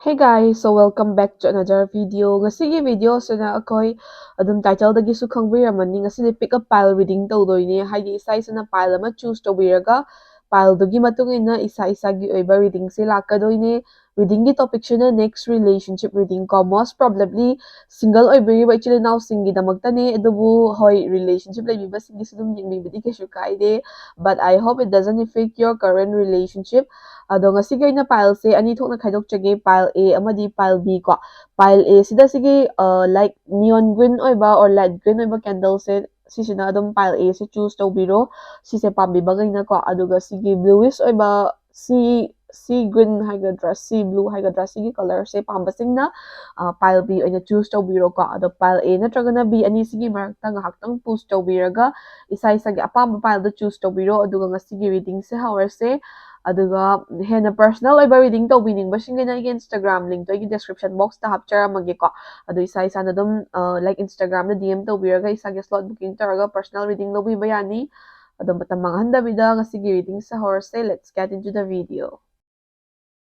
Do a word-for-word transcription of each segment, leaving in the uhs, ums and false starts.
Hey guys, so welcome back to another video. ꯉꯁꯤꯒꯤ video ꯁꯤꯅ ꯑꯩꯈꯣꯏ ꯑꯗꯨꯝ title ꯗꯒꯤꯁꯨ ꯈꯪꯕꯤꯔꯝꯃꯅꯤ, ꯉꯁꯤꯗꯤ pick a pile reading ꯇꯧꯗꯣꯏꯅꯦ꯫ ꯍꯥꯏꯗꯤ ꯏꯁꯥ ꯏꯁꯥꯅ pile ꯑꯃ choose ꯇꯧꯕꯤꯔꯒ pile ꯗꯨꯒꯤ ꯃꯇꯨꯡ ꯏꯟꯅ ꯏꯁꯥ ꯏꯁꯥꯒꯤ ꯑꯣꯏꯕ reading ꯁꯦ ꯂꯥꯛꯀꯗꯣꯏꯅꯦ꯫ Reading ꯒꯤ topic ꯁꯤꯅ next relationship reading ꯀꯣ, most probably single ꯑꯣꯏꯕꯤꯔꯤꯕ ꯏꯆꯤꯜ ꯏꯅꯥꯎꯁꯤꯡꯒꯤꯗꯃꯛꯇꯅꯦ꯫ ꯑꯗꯨꯕꯨ ꯍꯣꯏ, relationship ꯂꯩꯕꯤꯕꯁꯤꯡꯒꯤꯁꯨ ꯑꯗꯨꯝ ꯌꯦꯡꯕꯤꯕꯗꯤ ꯀꯩꯁꯨ ꯀꯥꯏꯗꯦ, but I hope it doesn't affect your current relationship. ꯑꯗꯣ ꯉꯁꯤꯒꯤ ꯑꯣꯏꯅ pile ꯁꯦ ꯑꯅꯤ ꯊꯣꯛꯅ ꯈꯥꯏꯗꯣꯛꯆꯒꯦ, pile A ꯑꯃꯗꯤ pile B ꯀꯣ꯫ Pile A ꯁꯤꯗ ꯁꯤꯒꯤ, ꯑ, like neon green ꯑꯣꯏꯕ or light green ꯑꯣꯏꯕ candle ꯁꯦ, ꯁꯤꯁꯤꯅ ꯑꯗꯨꯝ pile A ꯁꯦ choose ꯇꯧꯕꯤꯔꯣ, ꯁꯤꯁꯦ ꯄꯥꯝꯕꯤꯕꯈꯩꯅꯀꯣ꯫ ꯑꯗꯨꯒ ꯁꯤꯒꯤ bluish ꯑꯣꯏꯕ sea, sea green ꯍꯥꯏꯒꯗ꯭ꯔꯥ, sea blue ꯍꯥꯏꯒꯗ꯭ꯔꯥ, ꯁꯤꯒꯤ colour ꯁꯦ ꯄꯥꯝꯕꯁꯤꯡꯅ, ꯑ, pile B ꯑꯣꯏꯅ choose ꯇꯧꯕꯤꯔꯣꯀꯣ꯫ ꯑꯗꯣ pile A ꯅꯠꯇ꯭ꯔꯒꯅ B ꯑꯅꯤꯁꯤꯒꯤ ꯃꯔꯛꯇ ꯉꯥꯏꯍꯥꯛꯇꯪ pause ꯇꯧꯕꯤꯔꯒ ꯏꯁꯥ ꯏꯁꯥꯒꯤ ꯑꯄꯥꯝꯕ pile ꯗꯣ choose ꯇꯧꯕꯤꯔꯣ꯫ ꯑꯗꯨꯒ ꯉꯁꯤꯒꯤ reading ꯁꯦ ꯍꯧꯔꯁꯦ꯫ ꯑꯗꯨꯒ ꯍꯦꯟꯅ personal ꯑꯣꯏꯕ reading ꯇꯧꯕꯤꯅꯤꯡꯕꯁꯤꯡꯒꯤꯅ ꯑꯩꯒꯤ Instagram link ꯇꯣ ꯑꯩꯒꯤ description box ꯇ ꯍꯥꯞꯆꯔꯝꯃꯒꯦꯀꯣ꯫ ꯑꯗꯣ ꯏꯁꯥ ꯏꯁꯥꯅ ꯑꯗꯨꯝ, ꯑ, like Instagram ꯗ D M ꯇꯧꯕꯤꯔꯒ ꯏꯁꯥꯒꯤ slot booking ꯇꯧꯔꯒ personal reading ꯂꯧꯕꯤꯕ ꯌꯥꯅꯤ꯫ ꯑꯗꯣ ꯃꯇꯝ ꯃꯥꯡꯍꯟꯗꯕꯤꯗ ꯉꯁꯤꯒꯤ reading say ꯍꯧꯔꯁꯦ꯫ Let's get into the video.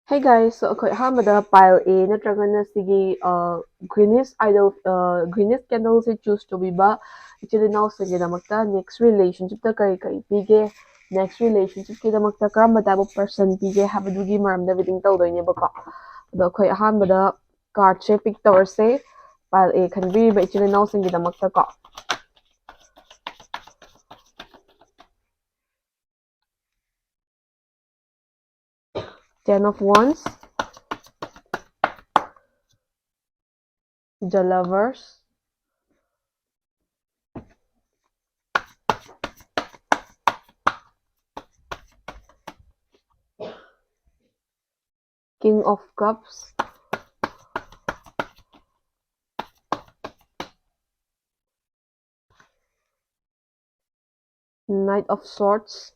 Hey guys, so ꯑꯩꯈꯣꯏ ꯑꯍꯥꯟꯕꯗ pile A ꯅꯠꯇ꯭ꯔꯒꯅ ꯁꯤꯒꯤ, ꯑ, greenish idol, ꯑ, greenish candle ꯁꯦ choose ꯇꯧꯕꯤꯕ ꯏꯆꯤꯜ ꯏꯅꯥꯎꯁꯤꯡꯒꯤꯗꯃꯛꯇ next relationship ꯇ ꯀꯔꯤ ꯀꯔꯤ ꯄꯤꯒꯦ, next relationship ꯀꯤꯗꯃꯛꯇ ꯀꯔꯝꯕ type of person ꯄꯤꯒꯦ ꯍꯥꯏꯕꯗꯨꯒꯤ ꯃꯔꯝꯗ reading ꯇꯧꯗꯣꯏꯅꯦꯕꯀꯣ꯫ ꯑꯗꯣ ꯑꯩꯈꯣꯏ ꯑꯍꯥꯟꯕꯗ card ꯁꯦ pick ꯇꯧꯔꯁꯦ, pile A ꯈꯟꯕꯤꯔꯤꯕ ꯏꯆꯤꯜ ꯏꯅꯥꯎꯁꯤꯡꯒꯤꯗꯃꯛꯇꯀꯣ꯫ Ten of Wands, The Lovers, King of Cups, Knight of Swords,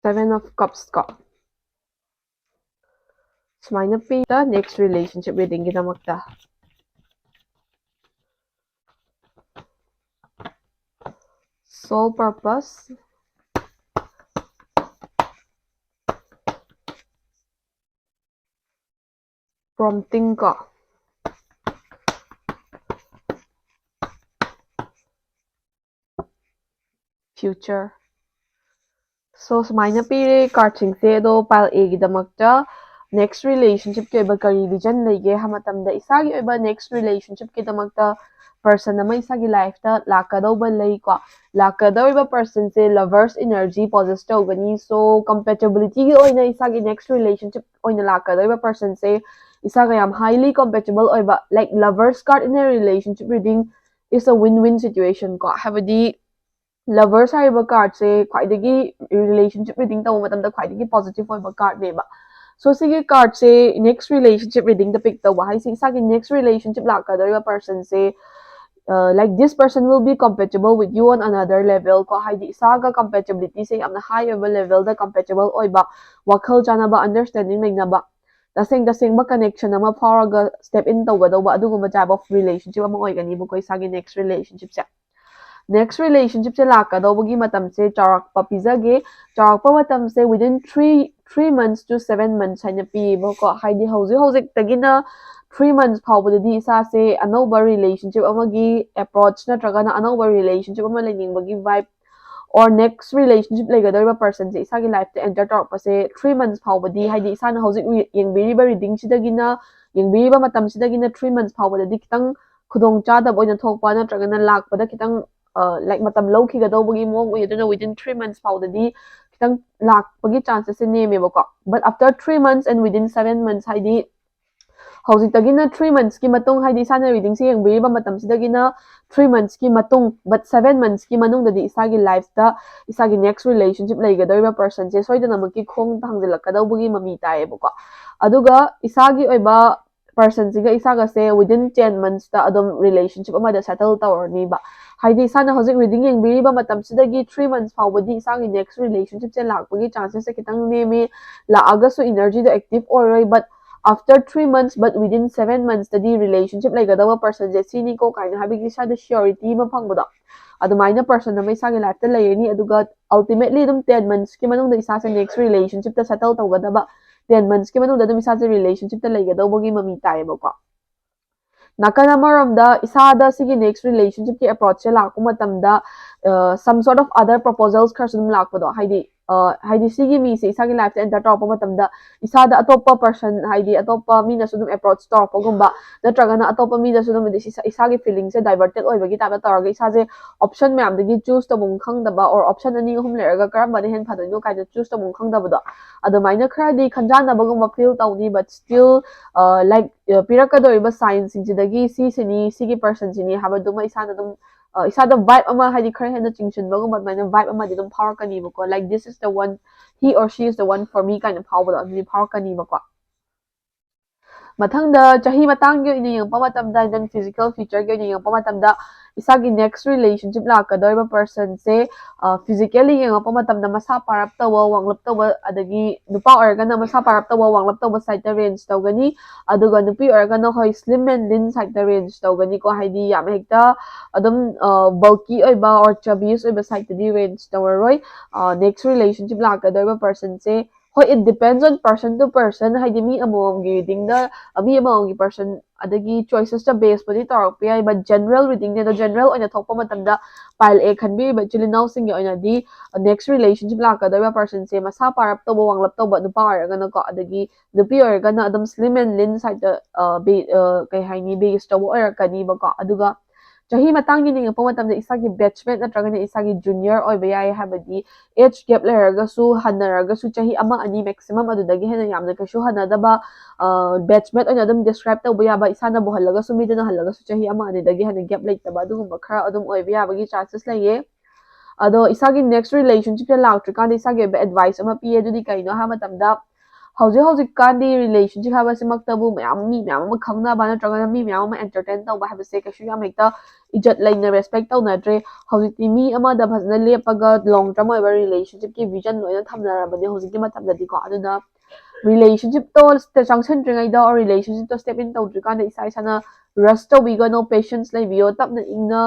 Seven of Cups ꯀꯣ꯫ ꯁꯨꯃꯥꯏꯅ ꯄꯤ꯫ Next relationship readingꯒꯤꯗꯃꯛꯇ, sole purpose, prompting ꯀꯣ, future꯫ So ꯁꯨꯃꯥꯏꯅ ꯄꯤꯔꯦ cardꯁꯤꯡꯁꯦ꯫ ꯑꯗꯣ pile Aꯒꯤꯗꯃꯛꯇ next relationshipꯀꯤ ꯑꯣꯏꯕ ꯀꯔꯤ vision ꯂꯩꯒꯦ ꯍꯥꯏꯕ ꯃꯇꯝꯗ, ꯏꯁꯥꯒꯤ ꯑꯣꯏꯕ next relationshipꯀꯤꯗꯃꯛꯇ person ꯑꯃ ꯏꯁꯥꯒꯤ lifeꯇ ꯂꯥꯛꯀꯗꯧꯕ ꯂꯩꯀꯣ꯫ ꯂꯥꯛꯀꯗꯧꯔꯤꯕ personꯁꯦ lovers energy possess ꯇꯧꯒꯅꯤ꯫ So compatibilityꯒꯤ ꯑꯣꯏꯅ ꯏꯁꯥꯒꯤ next relationship ꯑꯣꯏꯅ ꯂꯥꯛꯀꯗꯧꯔꯤꯕ personꯁꯦ ꯏꯁꯥꯒ ꯌꯥꯝ highly compatible ꯑꯣꯏꯕ, like lovers card in a relationship reading is a win-win situation ꯀꯣ꯫ ꯍꯥꯏꯕꯗꯤ lovers ꯍꯥꯏꯔꯤꯕ cardꯁꯦ ꯈ꯭ꯋꯥꯏꯗꯒꯤ relationship reading ꯇꯧꯕ ꯃꯇꯝꯗ ꯈ꯭ꯋꯥꯏꯗꯒꯤ positive ꯑꯣꯏꯕ cardꯅꯦꯕ꯫ So ꯁꯤꯒꯤ cardꯁꯦ next relationship readingꯗ pick ꯇꯧꯕ ꯍꯥꯏꯁꯦ ꯏꯁꯥꯒꯤ next relationship ꯂꯥꯛꯀꯗꯧꯔꯤꯕ personꯁꯦ, uh, like this person will be compatible with you on another level ꯀꯣ꯫ ꯍꯥꯏꯗꯤ ꯏꯁꯥꯒ compatibilityꯁꯦ ꯌꯥꯝꯅ high ꯑꯣꯏꯕ levelꯗ compatible ꯑꯣꯏꯕ, ꯋꯥꯈꯜ ꯆꯥꯟꯅꯕ, understanding ꯂꯩꯅꯕ, ꯇꯁꯦꯡ ꯇꯁꯦꯡꯕ connection ꯑꯃ ꯐꯥꯎꯔꯒ step in ꯇꯧꯒꯗꯧꯕ ꯑꯗꯨꯒꯨꯝꯕ type of relationship ꯑꯃ ꯑꯣꯏꯒꯅꯤꯕꯀꯣ ꯏꯁꯥꯒꯤ next relationshipꯁꯦ꯫ Next relationshipꯁꯦ ꯂꯥꯛꯀꯗꯧꯕꯒꯤ ꯃꯇꯝꯁꯦ ꯆꯥꯎꯔꯥꯛꯄ ꯄꯤꯖꯒꯦ꯫ ꯆꯥꯎꯔꯥꯛꯄ ꯃꯇꯝꯁꯦ within three, three months to seven months ꯍꯥꯏꯅ ꯄꯤꯌꯦꯕꯀꯣ꯫ ꯍꯥꯏꯗꯤ ꯍꯧꯖꯤꯛ ꯍꯧꯖꯤꯛꯇꯒꯤꯅ three months ꯐꯥꯎꯕꯗꯗꯤ ꯏꯁꯥꯁꯦ ꯑꯅꯧꯕ relationship ꯑꯃꯒꯤ approach ꯅꯠꯇ꯭ꯔꯒꯅ ꯑꯅꯧꯕ relationship ꯑꯃ ꯂꯩꯅꯤꯡꯕꯒꯤ vibe or next relationship ꯂꯩꯒꯗꯧꯔꯤꯕ personꯁꯦ ꯏꯁꯥꯒꯤ lifeꯇ enter ꯇꯧꯔꯛꯄꯁꯦ three months ꯐꯥꯎꯕꯗꯤ, ꯍꯥꯏꯗꯤ ꯏꯁꯥꯅ ꯍꯧꯖꯤꯛ ꯌꯦꯡꯕꯤꯔꯤꯕ readingꯁꯤꯗꯒꯤꯅ, ꯌꯦꯡꯕꯤꯔꯤꯕ ꯃꯇꯝꯁꯤꯗꯒꯤꯅ three months ꯐꯥꯎꯕꯗꯗꯤ ꯈꯤꯇꯪ ꯈꯨꯗꯣꯡ ꯆꯥꯗꯕ ꯑꯣꯏꯅ ꯊꯣꯛꯄ ꯅꯠꯇ꯭ꯔꯒꯅ ꯂꯥꯛꯄꯗ ꯈꯤꯇꯪ, ꯑ, like ꯃꯇꯝ ꯂꯧꯈꯤꯒꯗꯧꯕꯒꯤ ꯃꯑꯣꯡ ꯑꯣꯏ꯫ ꯑꯗꯨꯅ within three months ꯐꯥꯎꯗꯗꯤ ꯈꯤꯇꯪ ꯂꯥꯛꯄꯒꯤ chances say ꯅꯦꯝꯃꯦꯕꯀꯣ꯫ But after three months and within seven months, ꯍꯥꯏꯗꯤ ꯍꯧꯖꯤꯛꯇꯒꯤꯅ three monthsꯀꯤ ꯃꯇꯨꯡ, ꯍꯥꯏꯗꯤ ꯏꯁꯥꯅ readingꯁꯦ ꯌꯦꯡꯕꯤꯔꯤꯕ ꯃꯇꯝꯁꯤꯗꯒꯤꯅ three monthsꯀꯤ ꯃꯇꯨꯡ, but seven monthsꯀꯤ ꯃꯅꯨꯡꯗꯗꯤ ꯏꯁꯥꯒꯤ lifeꯇ ꯏꯁꯥꯒꯤ next relationship ꯂꯩꯒꯗꯧꯔꯤꯕ personꯁꯦ ꯁꯣꯏꯗꯅꯃꯛꯀꯤ ꯈꯣꯡ ꯊꯥꯡꯖꯤꯜꯂꯛꯀꯗꯧꯕꯒꯤ ꯃꯃꯤ ꯇꯥꯏꯌꯦꯕꯀꯣ꯫ ꯑꯗꯨꯒ ꯏꯁꯥꯒꯤ ꯑꯣꯏꯕ personꯁꯤꯒ ꯏꯁꯥꯒꯁꯦ within ten monthsꯇ ꯑꯗꯨꯝ relationship ꯑꯃꯗ settle ꯇꯧꯔꯅꯤꯕ꯫ ꯍꯥꯏꯗꯤ ꯏꯁꯥꯅ ꯍꯧꯖꯤꯛ reading ꯌꯦꯡꯕꯤꯔꯤꯕ ꯃꯇꯝꯁꯤꯗꯒꯤ three months ꯐꯥꯎꯕꯗꯤ ꯏꯁꯥꯒꯤ next relationship ꯁꯦ ꯂꯥꯛꯄꯒꯤ chances ꯁꯦ ꯈꯤꯇꯪ ꯅꯦꯝꯃꯤ꯫ ꯂꯥꯛꯑꯒꯁꯨ energy ꯗꯣ active ꯑꯣꯏꯔꯣꯏ, but after three months but within seven months ꯇꯗꯤ relationship ꯂꯩꯒꯗꯕ person ꯁꯦ ꯁꯤꯅꯤꯀꯣ ꯀꯥꯏꯅ ꯍꯥꯏꯕꯒꯤ ꯏꯁꯥꯗ surety ꯑꯃ ꯐꯪꯕꯗꯣ, ꯑꯗꯨꯃꯥꯏꯅ person ꯑꯃ ꯏꯁꯥꯒꯤ life ꯇ ꯂꯩꯔꯅꯤ꯫ ꯑꯗꯨꯒ ultimately ꯑꯗꯨꯝ ten months ꯀꯤ ꯃꯅꯨꯡꯗ ꯏꯁꯥꯁꯦ next relationship ꯇ settle ꯇꯧꯒꯗꯕ, ten months ꯀꯤ ꯃꯅꯨꯡꯗ ꯑꯗꯨꯝ ꯏꯁꯥꯁꯦ relationship ꯇ ꯂꯩꯒꯗꯧꯕꯒꯤ ꯃꯃꯤ ꯇꯥꯏꯌꯦꯕꯀꯣ꯫ ꯅꯥꯀꯟ ꯑꯃꯔꯣꯝꯗ ꯏꯁꯥꯗ ꯁꯤꯒꯤ next relationship ꯀꯤ approach ꯁꯦ ꯂꯥꯛꯄ ꯃꯇꯝꯗ, ꯑ, some sort of other proposals ꯈꯔꯁꯨ ꯑꯗꯨꯝ ꯂꯥꯛꯄꯗꯣ, ꯍꯥꯏꯗꯤ, ꯑ, ꯍꯥꯏꯗꯤ ꯁꯤꯒꯤ ꯃꯤꯁꯦ ꯏꯁꯥꯒꯤ life ꯇ enter ꯇꯧꯔꯛꯄ ꯃꯇꯝꯗ ꯏꯁꯥꯗ ꯑꯇꯣꯞꯄ person, ꯍꯥꯏꯗꯤ ꯑꯇꯣꯞꯄ ꯃꯤꯅꯁꯨ ꯑꯗꯨꯝ approach ꯇꯧꯔꯛꯄꯒꯨꯝꯕ, ꯅꯠꯇ꯭ꯔꯒꯅ ꯑꯇꯣꯞꯄ ꯃꯤꯗꯁꯨ ꯑꯗꯨꯝ ꯏꯁꯥ-, ꯏꯁꯥꯒꯤ feeling ꯁꯦ divert ꯑꯣꯏꯕꯒꯤ type ꯇ ꯇꯧꯔꯒ ꯏꯁꯥꯁꯦ option ꯃꯌꯥꯝꯗꯒꯤ choose ꯇꯧꯐꯝ ꯈꯪꯗꯕ, or option ꯑꯅꯤ ꯑꯍꯨꯝ ꯂꯩꯔꯒ ꯀꯔꯝꯕꯅ ꯍꯦꯟꯅ ꯐꯗꯣꯏꯅꯣ ꯀꯥꯏꯅ choose ꯇꯧꯐꯝ ꯈꯪꯗꯕꯗꯣ, ꯑꯗꯨꯃꯥꯏꯅ ꯈꯔꯗꯤ ꯈꯟꯖꯥꯟꯅꯕꯒꯨꯝꯕ feel ꯇꯧꯅꯤ꯫ But still, ꯑ, like, ꯑ, ꯄꯤꯔꯛꯀꯗꯧꯔꯤꯕ sign ꯁꯤꯡꯁꯤꯗꯒꯤ ꯁꯤꯁꯤꯅꯤ, ꯁꯤꯒꯤ person ꯁꯤꯅꯤ ꯍꯥꯏꯕꯗꯨꯃ ꯏꯁꯥꯅ ꯑꯗꯨꯝ, ꯑ, ꯏꯁꯥꯗ vibe ꯑꯃ, ꯍꯥꯏꯗꯤ ꯈꯔ ꯍꯦꯟꯅ ꯆꯤꯡꯁꯤꯟꯕꯒꯨꯝꯕ ꯑꯗꯨꯃꯥꯏꯅ vibe ꯑꯃꯗꯤ ꯑꯗꯨꯝ ꯐꯥꯎꯔꯛꯀꯅꯤꯕꯀꯣ, like, "This is the one, he or she is the one for me" ꯀꯥꯏꯅ ꯐꯥꯎꯕꯗꯣ ꯑꯗꯨꯗꯤ ꯐꯥꯎꯔꯛꯀꯅꯤꯕꯀꯣ꯫ ꯃꯊꯪꯗ ꯆꯍꯤ ꯃꯇꯥꯡꯒꯤ ꯑꯣꯏꯅ ꯌꯦꯡꯉꯛꯄ ꯃꯇꯝꯗ, then physical feature ꯒꯤ ꯑꯣꯏꯅ ꯌꯦꯡꯉꯛꯄ ꯃꯇꯝꯗ, ꯏꯁꯥꯒꯤ next relationship ꯂꯥꯛꯀꯗꯧꯔꯤꯕ person ꯁꯦ, ꯑ, physically ꯌꯦꯡꯉꯛꯄ ꯃꯇꯝꯗ ꯃꯁꯥ ꯄꯥꯔꯞ ꯇꯧꯕ, ꯋꯥꯡꯂꯞ ꯇꯧꯕ, ꯑꯗꯒꯤ ꯅꯨꯄꯥ ꯑꯣꯏꯔꯒꯅ ꯃꯁꯥ ꯄꯥꯔꯞ ꯇꯧꯕ, ꯋꯥꯡꯂꯞ ꯇꯧꯕ side ꯇ range ꯇꯧꯒꯅꯤ꯫ ꯑꯗꯨꯒ ꯅꯨꯄꯤ ꯑꯣꯏꯔꯒꯅ, ꯍꯣꯏ, slim and lean side ꯇ range ꯇꯧꯒꯅꯤꯀꯣ, ꯍꯥꯏꯗꯤ ꯌꯥꯝ ꯍꯦꯛꯇ ꯑꯗꯨꯝ, ꯑ, bulky ꯑꯣꯏꯕ or chubbish ꯑꯣꯏꯕ side ꯇꯗꯤ range ꯇꯧꯔꯔꯣꯏ꯫ ꯑ, next relationship ꯂꯥꯛꯀꯗꯧꯔꯤꯕ person ꯁꯦ, ꯍꯣꯏ, it depends on person to person, ꯍꯥꯏꯗꯤ ꯃꯤ ꯑꯃꯃꯝꯒꯤ reading ꯗ, ꯃꯤ ꯑꯃꯃꯝꯒꯤ person ꯑꯗꯒꯤ choices ꯇ base ꯄꯨꯗꯤ ꯇꯧꯔꯛꯄ ꯌꯥꯏ, but general reading ꯅꯦ꯫ ꯑꯗꯣ general ꯑꯣꯏꯅ ꯊꯣꯛꯄ ꯃꯇꯝꯗ, pile A ꯈꯟꯕꯤꯔꯤꯕ ꯏꯆꯤꯜ ꯏꯅꯥꯎꯁꯤꯡꯒꯤ ꯑꯣꯏꯅꯗꯤ, next relationship ꯂꯥꯛꯀꯗꯧꯔꯤꯕ person ꯁꯦ ꯃꯁꯥ ꯄꯥꯔꯞ ꯇꯧꯕ, ꯋꯥꯡꯂꯞ ꯇꯧꯕ, ꯅꯨꯄꯥ ꯑꯣꯏꯔꯒꯅꯀꯣ, ꯑꯗꯒꯤ ꯅꯨꯄꯤ ꯑꯣꯏꯔꯒꯅ ꯑꯗꯨꯝ slim and lean side ꯇ, ꯑ, be-, ꯑ, ꯀꯩ ꯍꯥꯏꯅꯤ, base ꯇꯧꯕ ꯑꯣꯏꯔꯛꯀꯅꯤꯕꯀꯣ꯫ ꯑꯗꯨꯒ ꯆꯍꯤ ꯃꯇꯥꯡꯒꯤ ꯌꯦꯡꯉꯛꯄ ꯃꯇꯝꯗ ꯏꯁꯥꯒꯤ batchmate ꯅꯠꯇ꯭ꯔꯒꯅ ꯏꯁꯥꯒꯤ junior ꯑꯣꯏꯕ ꯌꯥꯏ, ꯍꯥꯏꯕꯗꯤ age gap ꯂꯩꯔꯒꯁꯨ, ꯍꯟꯅꯔꯒꯁꯨ ꯆꯍꯤ ꯑꯃ ꯑꯅꯤ maximum, ꯑꯗꯨꯗꯒꯤ ꯍꯦꯟꯅ ꯌꯥꯝꯅ ꯀꯩꯁꯨ ꯍꯟꯅꯗꯕ, ꯑ, batchmate ꯑꯣꯏꯅ ꯑꯗꯨꯝ describe ꯇꯧꯕ ꯌꯥꯕ, ꯏꯁꯥꯅꯕꯨ ꯍꯜꯂꯒꯁꯨ ꯃꯤꯗꯨꯅ ꯍꯜꯂꯒꯁꯨ ꯆꯍꯤ ꯑꯃ ꯑꯅꯤꯗꯒꯤ ꯍꯦꯟꯅ gap ꯂꯩꯇꯕ, ꯑꯗꯨꯒꯨꯝꯕ ꯈꯔ ꯑꯗꯨꯝ ꯑꯣꯏꯕ ꯌꯥꯕꯒꯤ chances ꯂꯩꯌꯦ꯫ ꯑꯗꯣ ꯏꯁꯥꯒꯤ next relationship ꯇ ꯂꯥꯛꯇ꯭ꯔꯤꯀꯥꯟꯗ ꯏꯁꯥꯒꯤ ꯑꯣꯏꯕ advice ꯑꯃ ꯄꯤꯌꯦ, ꯑꯗꯨꯗꯤ ꯀꯩꯅꯣ ꯍꯥꯏꯕ ꯃꯇꯝꯗ, ꯍꯧꯖꯤꯛ ꯍꯧꯖꯤꯛꯀꯥꯟꯗꯤ relationship ꯍꯥꯏꯕꯁꯤꯃꯛꯇꯕꯨ ꯃꯌꯥꯝ, ꯃꯤ ꯃꯌꯥꯝ ꯑꯃ ꯈꯪꯅꯕ ꯅꯠꯇ꯭ꯔꯒꯅ ꯃꯤ ꯃꯌꯥꯝ ꯑꯃ entertain ꯇꯧꯕ ꯍꯥꯏꯕꯁꯦ ꯀꯩꯁꯨ ꯌꯥꯝ ꯍꯦꯛꯇ ꯏꯖꯠ ꯂꯩꯅ respect ꯇꯧꯅꯗ꯭ꯔꯦ꯫ ꯍꯧꯖꯤꯛꯇꯤ ꯃꯤ ꯑꯃꯗ ꯐꯖꯅ ꯂꯦꯞꯄꯒ long term ꯑꯣꯏꯕ relationship ꯀꯤ vision ꯂꯣꯏꯅ ꯊꯝꯅꯔꯕꯅꯦ ꯍꯧꯖꯤꯛꯀꯤ ꯃꯇꯝꯗꯗꯤꯀꯣ꯫ ꯑꯗꯨꯅ relationship to ꯆꯪꯁꯤꯟꯗ꯭ꯔꯤꯉꯩꯗ or relationship to step in ꯇꯧꯗ꯭ꯔꯤꯀꯥꯟꯗ ꯏꯁꯥ ꯏꯁꯥꯅ rush ꯇꯧꯕꯤꯒꯅꯣ, patience ꯂꯩꯕꯤꯌꯣ, ꯇꯞꯅ ꯏꯪꯅ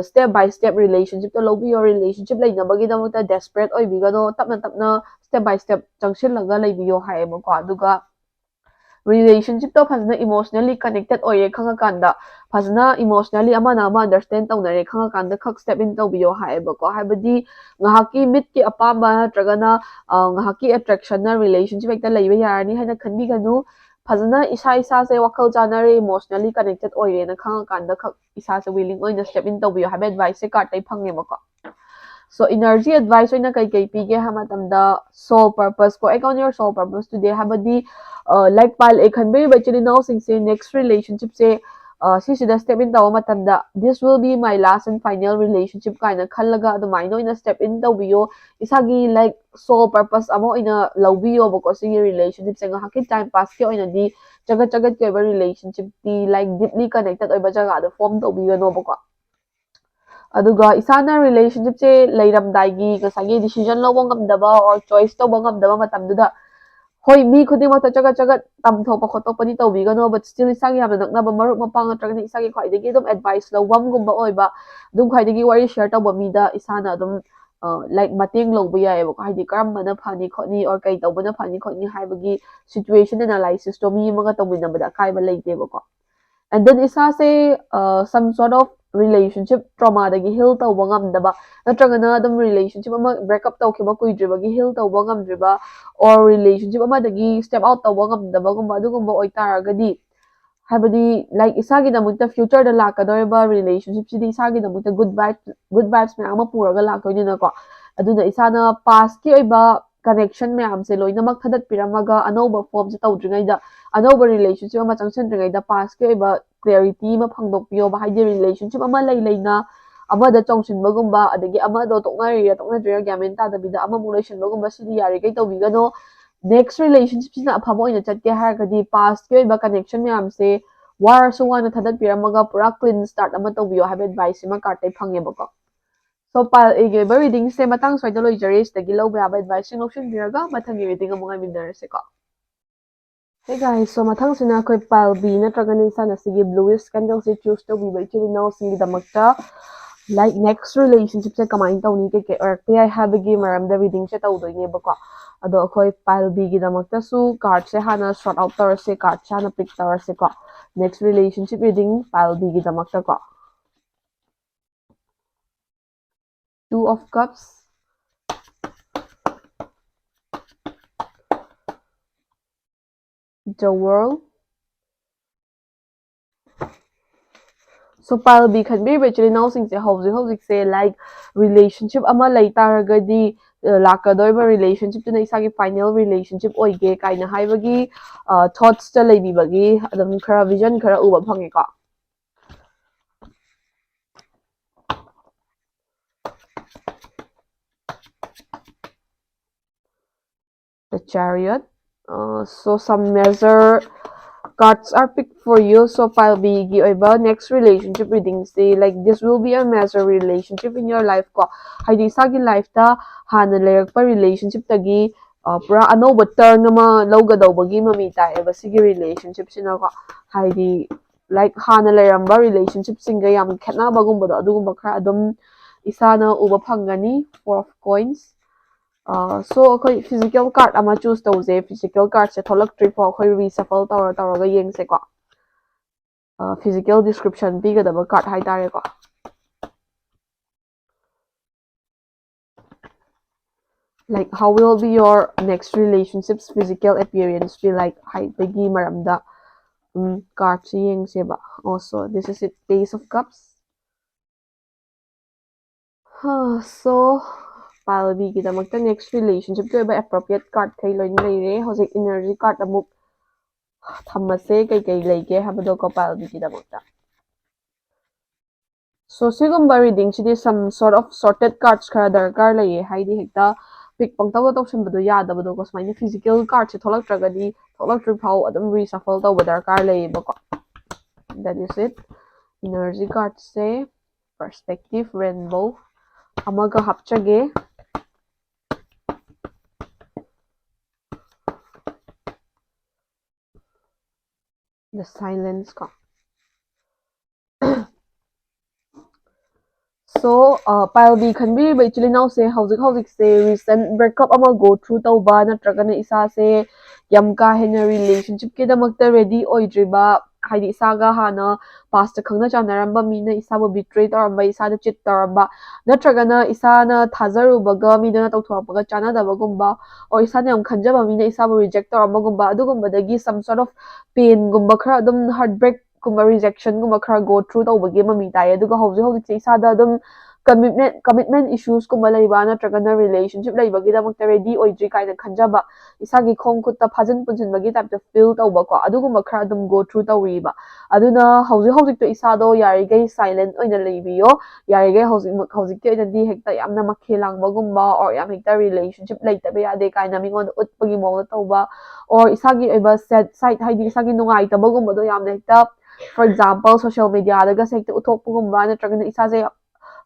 step by step relationship ꯇꯣ ꯂꯧꯕꯤꯌꯣ꯫ Relationship ꯂꯩꯅꯕꯒꯤꯗꯃꯛꯇ desperate ꯑꯣꯏꯕꯤꯒꯅꯣ, ꯇꯞꯅ ꯇꯞꯅ step by step ꯆꯪꯁꯤꯜꯂꯒ ꯂꯩꯕꯤꯌꯣ ꯍꯥꯏꯌꯦꯕꯀꯣ꯫ ꯑꯗꯨꯒ relationship ꯇꯣ ꯐꯖꯅ emotionally connected ꯑꯣꯏꯔꯦ ꯈꯪꯉꯀꯥꯟꯗ, ꯐꯖꯅ emotionally ꯑꯃꯅ ꯑꯃ understand ꯇꯧꯅꯔꯦ ꯈꯪꯉꯀꯥꯟꯗ ꯈꯛ step in ꯇꯧꯕꯤꯌꯣ ꯍꯥꯏꯌꯦꯕꯀꯣ꯫ ꯍꯥꯏꯕꯗꯤ ꯉꯥꯏꯍꯥꯛꯀꯤ ꯃꯤꯠꯀꯤ ꯑꯄꯥꯝꯕ ꯅꯠꯇ꯭ꯔꯒꯅ ꯉꯥꯏꯍꯥꯛꯀꯤ attraction ꯅ relationship ꯍꯦꯛꯇ ꯂꯩꯕ ꯌꯥꯔꯅꯤ ꯍꯥꯏꯅ ꯈꯟꯕꯤꯒꯅꯨ꯫ ꯐꯖꯅ ꯏꯁꯥ ꯏꯁꯥꯁꯦ ꯋꯥꯈꯜ ꯆꯥꯟꯅꯔꯦ, emotionally connected ꯑꯣꯏꯔꯦꯅ ꯈꯪꯉꯀꯥꯟꯗ ꯈꯛ ꯏꯁꯥꯁꯦ willing ꯑꯣꯏꯅ step in ꯇꯧꯕꯤꯌꯣ ꯍꯥꯏꯕ advice ꯁꯦ card ꯇꯩ ꯐꯪꯉꯦꯕꯀꯣ꯫ So energy advice ꯑꯣꯏꯅ ꯀꯩ ꯀꯩ ꯄꯤꯒꯦ ꯍꯥꯏꯕ ꯃꯇꯝꯗ, soul purpose, work on your soul purpose today, ꯍꯥꯏꯕꯗꯤ ꯂꯥꯏꯔꯤꯛ ꯄꯥꯜꯂꯛꯑꯦ ꯈꯟꯕꯤꯔꯤꯕ ꯏꯆꯤꯜ ꯏꯅꯥꯎꯁꯤꯡꯁꯦ next relationship ꯁꯦ ꯁꯤꯁꯤꯗ step in ꯇꯧꯕ ꯃꯇꯝꯗ this will be my last and final relationship ꯀꯥꯏꯅ ꯈꯜꯂꯒ ꯑꯗꯨꯃꯥꯏꯅ ꯑꯣꯏꯅ step in ꯇꯧꯕꯤꯌꯣ꯫ ꯏꯁꯥꯒꯤ like soul purpose ꯑꯃ ꯑꯣꯏꯅ ꯂꯧꯕꯤꯌꯣꯕꯀꯣ꯫ ꯁꯤꯒꯤ relationship ꯁꯦ ꯉꯥꯏꯍꯥꯛꯀꯤ time pass ꯀꯤ ꯑꯣꯏꯅꯗꯤ ꯆꯒꯠ ꯆꯒꯠꯀꯤ ꯑꯣꯏꯕ relationship T like deeply connected ꯑꯣꯏꯕ ꯖꯒꯥꯗ form ꯇꯧꯕꯤꯒꯅꯣꯕꯀꯣ꯫ ꯑꯗꯨꯒ ꯏꯁꯥꯅ relationship ꯁꯦ ꯂꯩꯔꯝꯗꯥꯏꯒꯤ ꯉꯁꯥꯏꯒꯤ decision ꯂꯧꯕ ꯉꯝꯗꯕ or choice ꯇꯧꯕ ꯉꯝꯗꯕ ꯃꯇꯝꯗꯨꯗ, ꯍꯣꯏ, ꯃꯤ ꯈꯨꯗꯤꯡꯃꯛꯇ ꯆꯒꯠ ꯆꯒꯠ ꯇꯝꯊꯣꯛꯄ ꯈꯣꯠꯇꯣꯛꯄꯗꯤ ꯇꯧꯕꯤꯒꯅꯣ, but still ꯏꯁꯥꯒꯤ ꯌꯥꯝꯅ ꯅꯛꯅꯕ ꯃꯔꯨꯞ ꯃꯄꯥꯡ ꯅꯠꯇ꯭ꯔꯒꯅ ꯏꯁꯥꯒꯤ ꯈ꯭ꯋꯥꯏꯗꯒꯤ ꯑꯗꯨꯝ advice ꯂꯧꯐꯝꯒꯨꯝꯕ ꯑꯣꯏꯕ, ꯑꯗꯨꯝ ꯈ꯭ꯋꯥꯏꯗꯒꯤ ꯋꯥꯔꯤ share ꯇꯧꯕ ꯃꯤꯗ ꯏꯁꯥꯅ ꯑꯗꯨꯝ like ꯃꯇꯦꯡ ꯂꯧꯕ ꯌꯥꯏꯌꯦꯕꯀꯣ꯫ ꯍꯥꯏꯗꯤ ꯀꯔꯝꯕꯅ ꯐꯅꯤ ꯈꯣꯠꯅꯤ or ꯀꯩ ꯇꯧꯕꯅ ꯐꯅꯤ ꯈꯣꯠꯅꯤ ꯍꯥꯏꯕꯒꯤ situation analysis ꯇꯣ ꯃꯤ ꯑꯃꯒ ꯇꯧꯃꯤꯟꯅꯕꯗ ꯑꯀꯥꯏꯕ ꯂꯩꯇꯦꯕꯀꯣ꯫ And then ꯏꯁꯥꯁꯦ some sort of relationship trauma ꯗꯒꯤ heal ꯇꯧꯕ ꯉꯝꯗꯕ, ꯅꯠꯇ꯭ꯔꯒꯅ ꯑꯗꯨꯝ relationship ꯑꯃ break up ꯇꯧꯈꯤꯕ ꯀꯨꯏꯗ꯭ꯔꯤꯕꯒꯤ heal ꯇꯧꯕ ꯉꯝꯗ꯭ꯔꯤꯕ, or relationship ꯑꯃꯗꯒꯤ step out ꯇꯧꯕ ꯉꯝꯗꯕꯒꯨꯝꯕ ꯑꯗꯨꯒꯨꯝꯕ ꯑꯣꯏꯇꯥꯔꯒꯗꯤ, ꯍꯥꯏꯕꯗꯤ like ꯏꯁꯥꯒꯤꯗꯃꯛꯇ future ꯗ ꯂꯥꯛꯀꯗꯧꯔꯤꯕ relationship ꯁꯤꯗꯤ ꯏꯁꯥꯒꯤꯗꯃꯛꯇ good vibes, good vibes ꯃꯌꯥꯝ ꯑꯃ ꯄꯨꯔꯒ ꯂꯥꯛꯇꯣꯏꯅꯤꯅꯀꯣ꯫ ꯑꯗꯨꯅ ꯏꯁꯥꯅ past ꯀꯤ ꯑꯣꯏꯕ connection ꯃꯌꯥꯝꯁꯦ ꯂꯣꯏꯅꯃꯛ ꯊꯥꯗꯠꯄꯤꯔꯝꯃꯒ ꯑꯅꯧꯕ form ꯁꯦ ꯇꯧꯗ꯭ꯔꯤꯉꯩꯗ, ꯑꯅꯧꯕ relationship ꯑꯃ ꯆꯪꯁꯤꯟꯗ꯭ꯔꯤꯉꯩꯗ past ꯀꯤ ꯑꯣꯏꯕ clarity ꯑꯃ ꯐꯪꯗꯣꯛꯄꯤꯌꯣꯕ꯫ ꯍꯥꯏꯗꯤ relationship ꯑꯃ ꯂꯩ ꯂꯩꯅ ꯑꯃꯗ ꯆꯣꯡꯁꯤꯟꯕꯒꯨꯝꯕ, ꯑꯗꯒꯤ ꯑꯃꯗꯣ ꯇꯣꯛꯅꯔꯤꯔꯥ ꯇꯣꯛꯅꯗ꯭ꯔꯤꯔꯥ ꯒ꯭ꯌꯥꯟ ꯃꯦꯟ ꯇꯥꯗꯕꯤꯗ ꯑꯃꯃꯨꯛ ꯂꯩꯁꯤꯟꯕꯒꯨꯝꯕ, ꯁꯤꯗꯤ ꯌꯥꯔꯤꯈꯩ ꯇꯧꯕꯤꯒꯅꯣ꯫ Next relationshipꯁꯤꯅ ꯑꯐꯕ ꯑꯣꯏꯅ ꯆꯠꯀꯦ ꯍꯥꯏꯔꯒꯗꯤ pastꯀꯤ ꯑꯣꯏꯕ connection ꯃꯌꯥꯝꯁꯦ ꯋꯥꯔꯁꯨ ꯋꯥꯅ ꯊꯥꯗꯠꯄꯤꯔꯝꯃꯒ ꯄꯨꯔꯥ clean start ꯑꯃ ꯇꯧꯕꯤꯌꯣ ꯍꯥꯏꯕ advice ꯑꯃ cardꯇꯩ ꯐꯪꯉꯦꯕꯀꯣ꯫ So pile Aꯒꯤ ꯑꯣꯏꯕ readingꯁꯦ ꯃꯇꯥꯡ ꯁ꯭ꯋꯥꯏꯗ ꯂꯣꯏꯖꯔꯦ꯫ ꯁꯤꯗꯒꯤ ꯂꯧꯕ ꯌꯥꯕ adviceꯁꯤꯡ ꯂꯧꯁꯤꯟꯕꯤꯔꯒ ꯃꯊꯪꯒꯤ reading ꯑꯃꯨꯛ ꯉꯥꯏꯃꯤꯟꯅꯔꯁꯤꯀꯣ꯫ Hey guys, so ꯃꯊꯪꯁꯤꯅ ꯑꯩꯈꯣꯏ pile B ꯅꯠꯇ꯭ꯔꯒꯅ ꯏꯁꯥꯅ ꯁꯤꯒꯤ bluish candleꯁꯦ choose ꯇꯧꯕꯤꯕ ꯏꯆꯤꯜ ꯏꯅꯥꯎꯁꯤꯡꯒꯤꯗꯃꯛꯇ, like, next relationshipꯁꯦ ꯀꯃꯥꯏꯅ ꯇꯧꯅꯤ, ꯀꯩꯀꯩ ꯑꯣꯏꯔꯛꯄ ꯌꯥꯏ ꯍꯥꯏꯕꯒꯤ ꯃꯔꯝꯗ readingꯁꯦ ꯇꯧꯗꯣꯏꯅꯦꯕꯀꯣ꯫ ꯑꯗꯣ ꯑꯩꯈꯣꯏ pile Bꯒꯤꯗꯃꯛꯇꯁꯨ cardꯁꯦ ꯍꯥꯟꯅ sort out ꯇꯧꯔꯁꯦ, cardꯁꯦ ꯍꯥꯟꯅ pick ꯇꯧꯔꯁꯦꯀꯣ꯫ Next relationship reading pile Bꯒꯤꯗꯃꯛꯇꯀꯣ꯫ Two of Cups, The World. So pile B ꯈꯟꯕꯤꯔꯤꯕ ꯏꯆꯤꯜ ꯏꯅꯥꯎꯁꯤꯡꯁꯦ ꯍꯧꯖꯤꯛ ꯍꯧꯖꯤꯛꯁꯦ, like, relationship ꯑꯃ ꯂꯩ ꯇꯥꯔꯒꯗꯤ, ꯑ, ꯂꯥꯛꯀꯗꯧꯔꯤꯕ relationshipꯇꯨꯅ ꯏꯁꯥꯒꯤ final relationship ꯑꯣꯏꯒꯦ ꯀꯥꯏꯅ ꯍꯥꯏꯕꯒꯤ, ꯑ, thoughtsꯇ ꯂꯩꯕꯤꯕꯒꯤ ꯑꯗꯨꯝ ꯈꯔ vision ꯈꯔ ꯎꯕ ꯐꯪꯉꯦꯀꯣ꯫ The Chariot. Uh, so some major cards are picked for you. So pile Bꯒꯤ ꯑꯣꯏꯕ next relationship readingꯁꯤ, like, this will be a major relationship in your life ꯀꯣ꯫ ꯍꯥꯏꯗꯤ ꯏꯁꯥꯒꯤ lifeꯇ ꯍꯥꯟꯅ ꯂꯩꯔꯛꯄ relationshipꯇꯒꯤ, ꯑ, ꯄꯨꯔꯥ ꯑꯅꯧꯕ turn ꯑꯃ ꯂꯧꯒꯗꯧꯕꯒꯤ ꯃꯃꯤ ꯇꯥꯏꯌꯦꯕ ꯁꯤꯒꯤ relationshipꯁꯤꯅꯀꯣ꯫ ꯍꯥꯏꯗꯤ, like, ꯍꯥꯟꯅ ꯂꯩꯔꯝꯕ relationshipꯁꯤꯡꯒ ꯌꯥꯝ ꯈꯦꯠꯅꯕꯒꯨꯝꯕꯗꯣ, ꯑꯗꯨꯒꯨꯝꯕ ꯈꯔ ꯑꯗꯨꯝ ꯏꯁꯥꯅ ꯎꯕ ꯐꯪꯒꯅꯤ꯫ Four of Coins. ꯑ, so ꯑꯩꯈꯣꯏ physical card ꯑꯃ choose ꯇꯧꯁꯦ꯫ Physical cardꯁꯦ ꯊꯣꯛꯂꯛꯇ꯭ꯔꯤꯐꯥꯎ ꯑꯩꯈꯣꯏ reshuffle ꯇꯧꯔ ꯇꯧꯔꯒ ꯌꯦꯡꯁꯦꯀꯣ꯫ ꯑ, physical description ꯄꯤꯒꯗꯕ card ꯍꯥꯏꯇꯥꯔꯦꯀꯣ꯫ Like, how will be your next relationship's physical appearance be like ꯍꯥꯏꯕꯒꯤ ꯃꯔꯝꯗ, ꯎꯝ, cardꯁꯦ ꯌꯦꯡꯁꯦꯕ꯫ Also, this is it, Ace of Cups. ꯍꯥ, so, pile Bꯒꯤꯗꯃꯛꯇ next relationshipꯀꯤ ꯑꯣꯏꯕ appropriate cardꯈꯩ ꯂꯣꯏꯅ ꯂꯩꯔꯦ꯫ ꯍꯧꯖꯤꯛ energy card ꯑꯃꯨꯛ ꯊꯝꯃꯁꯦ, ꯀꯩꯀꯩ ꯂꯩꯒꯦ ꯍꯥꯏꯕꯗꯣꯀꯣ pile Bꯒꯤꯗꯃꯛꯇ꯫ So, ꯁꯤꯒꯨꯝꯕ readingꯁꯤꯗꯤ some sort of sorted cards ꯈꯔ ꯗꯔꯀꯥꯔ ꯂꯩꯌꯦ, ꯍꯥꯏꯗꯤ ꯍꯦꯛꯇ ꯄꯤꯛ ꯄꯪꯇꯧꯗ ꯇꯧꯁꯟꯕꯗꯣ ꯌꯥꯗꯕꯗꯣꯀꯣ꯫ ꯁꯨꯃꯥꯏꯅ ꯐꯤꯖꯤꯀꯦꯜ ꯀꯥꯔꯠꯁꯦ ꯊꯣꯛꯂꯛꯇ꯭ꯔꯒꯗꯤ, ꯊꯣꯛꯂꯛꯇ꯭ꯔꯤ ꯐꯥꯎ ꯑꯗꯨꯝ ꯔꯤꯁꯐꯜ ꯇꯧꯕ ꯗꯔꯀꯥꯔ ꯂꯩꯌꯦꯕꯀꯣ꯫ That is it. ꯏꯅꯔꯖꯤ ꯀꯥꯔꯠꯁꯦ ꯄꯔꯁꯄꯦꯛꯇꯤꯚ ꯔꯦꯟꯕꯣ ꯑꯃꯒ ꯍꯥꯞꯆꯒꯦ꯫ The silence ꯀꯣ꯫ So, ꯄꯥꯏꯜ ꯕꯤ ꯈꯟꯕꯤꯔꯤꯕ ꯏꯆꯤꯜ ꯏꯅꯥꯎꯁꯦ ꯍꯧꯖꯤꯛ ꯍꯧꯖꯤꯛꯁꯦ ꯔꯤꯁꯦꯟ ꯕ꯭ꯔꯦꯛꯀꯞ ꯑꯃ ꯒꯣ ꯊ꯭ꯔꯨ ꯇꯧꯕ, ꯅꯠꯇ꯭ꯔꯒꯅ ꯏꯁꯥꯁꯦ ꯌꯥꯝ ꯀꯥ ꯍꯦꯟꯅ ꯔꯤꯂꯦꯁꯟꯁꯤꯞꯀꯤꯗꯃꯛꯇ ꯔꯦꯗꯤ ꯑꯣꯏꯗ꯭ꯔꯤꯕ, ꯍꯥꯏꯗꯤ ꯏꯁꯥꯒ ꯍꯥꯟꯅ ꯄꯥꯁꯇ ꯈꯪꯅ ꯆꯥꯟꯅꯔꯝꯕ ꯃꯤꯅ ꯏꯁꯥꯕꯨ ꯕꯤꯇ꯭ꯔꯦ ꯇꯧꯔꯝꯕ, ꯏꯁꯥꯗ ꯆꯤꯠ ꯇꯧꯔꯝꯕ, ꯅꯠꯇ꯭ꯔꯒꯅ ꯏꯁꯥꯅ ꯊꯥꯖꯔꯨꯕꯒ ꯃꯤꯗꯨꯅ ꯇꯧꯊꯣꯔꯛꯄꯒ ꯆꯥꯟꯅꯗꯕꯒꯨꯝꯕ, or ꯏꯁꯥꯅ ꯌꯥꯝ ꯈꯟꯖꯕ ꯃꯤꯅ ꯏꯁꯥꯕꯨ ꯔꯤꯖꯦꯛ ꯇꯧꯔꯝꯕꯒꯨꯝꯕ, ꯑꯗꯨꯒꯨꯝꯕꯗꯒꯤ some sort of ꯄꯦꯟꯒꯨꯝꯕ ꯈꯔ, ꯑꯗꯨꯝ ꯍꯥꯔꯠ ꯕ꯭ꯔꯦꯛꯀꯨꯝꯕ, ꯔꯤꯖꯦꯛꯁꯟꯒꯨꯝꯕ ꯈꯔ ꯒꯣ ꯊ꯭ꯔꯨ ꯇꯧꯕꯒꯤ ꯃꯃꯤ ꯇꯥꯏ꯫ ꯑꯗꯨꯒ ꯍꯧꯖꯤꯛ ꯍꯧꯖꯤꯛꯁꯦ ꯏꯁꯥꯗ ꯑꯗꯨꯝ ꯀꯃꯤꯠꯃꯦꯟ ꯀꯃꯤꯠꯃꯦꯟ ꯏꯁꯨꯁꯀꯨꯝꯕ ꯂꯩꯕ, ꯅꯠꯇ꯭ꯔꯒꯅ ꯔꯤꯂꯦꯁꯟꯁꯤꯞ ꯂꯩꯕꯒꯤꯗꯃꯛꯇ ꯔꯦꯗꯤ ꯑꯣꯏꯗ꯭ꯔꯤ ꯀꯥꯏꯅ ꯈꯟꯖꯕ, ꯏꯁꯥꯒꯤ ꯈꯣꯡ ꯈꯨꯠꯇ ꯐꯥꯖꯤꯟ ꯄꯨꯟꯁꯤꯟꯕꯒꯤ ꯇꯥꯏꯞꯇ ꯐꯤꯜ ꯇꯧꯕꯀꯣ, ꯑꯗꯨꯒꯨꯝꯕ ꯈꯔ ꯑꯗꯨꯝ ꯒꯣ ꯊ꯭ꯔꯨ ꯇꯧꯔꯤꯕ꯫ ꯑꯗꯨꯅ ꯍꯧꯖꯤꯛ ꯍꯧꯖꯤꯛꯇꯣ ꯏꯁꯥꯗꯣ ꯌꯥꯔꯤꯈꯩ ꯁꯥꯏꯂꯦꯟ ꯑꯣꯏꯅ ꯂꯩꯕꯤꯌꯣ꯫ ꯌꯥꯔꯤꯈꯩ ꯍꯧꯖꯤꯛ ꯍꯧꯖꯤꯛꯀꯤ ꯑꯣꯏꯅꯗꯤ ꯍꯦꯛꯇ ꯌꯥꯝꯅ ꯃꯈꯦꯜ ꯂꯥꯡꯕꯒꯨꯝꯕ, or ꯌꯥꯝ ꯍꯦꯛꯇ ꯔꯤꯂꯦꯁꯟꯁꯤꯞ ꯂꯩꯇꯕ ꯌꯥꯗꯦ ꯀꯥꯏꯅ ꯃꯤꯉꯣꯟꯗ ꯎꯠꯄꯒꯤ ꯃꯑꯣꯡꯗ ꯇꯧꯕ, or ꯏꯁꯥꯒꯤ ꯑꯣꯏꯕ ꯁꯦꯠ ꯁꯥꯏꯠ, ꯍꯥꯏꯗꯤ ꯏꯁꯥꯒꯤ ꯅꯨꯡꯉꯥꯏꯇꯕꯒꯨꯝꯕꯗꯣ ꯌꯥꯝꯅ ꯍꯦꯛꯇ, for example, social mediaꯗꯒꯁꯦ ꯍꯦꯛꯇ ꯎꯠꯊꯣꯛꯄꯒꯨꯝꯕ, ꯅꯠꯇ꯭ꯔꯒꯅ ꯏꯁꯥꯁꯦ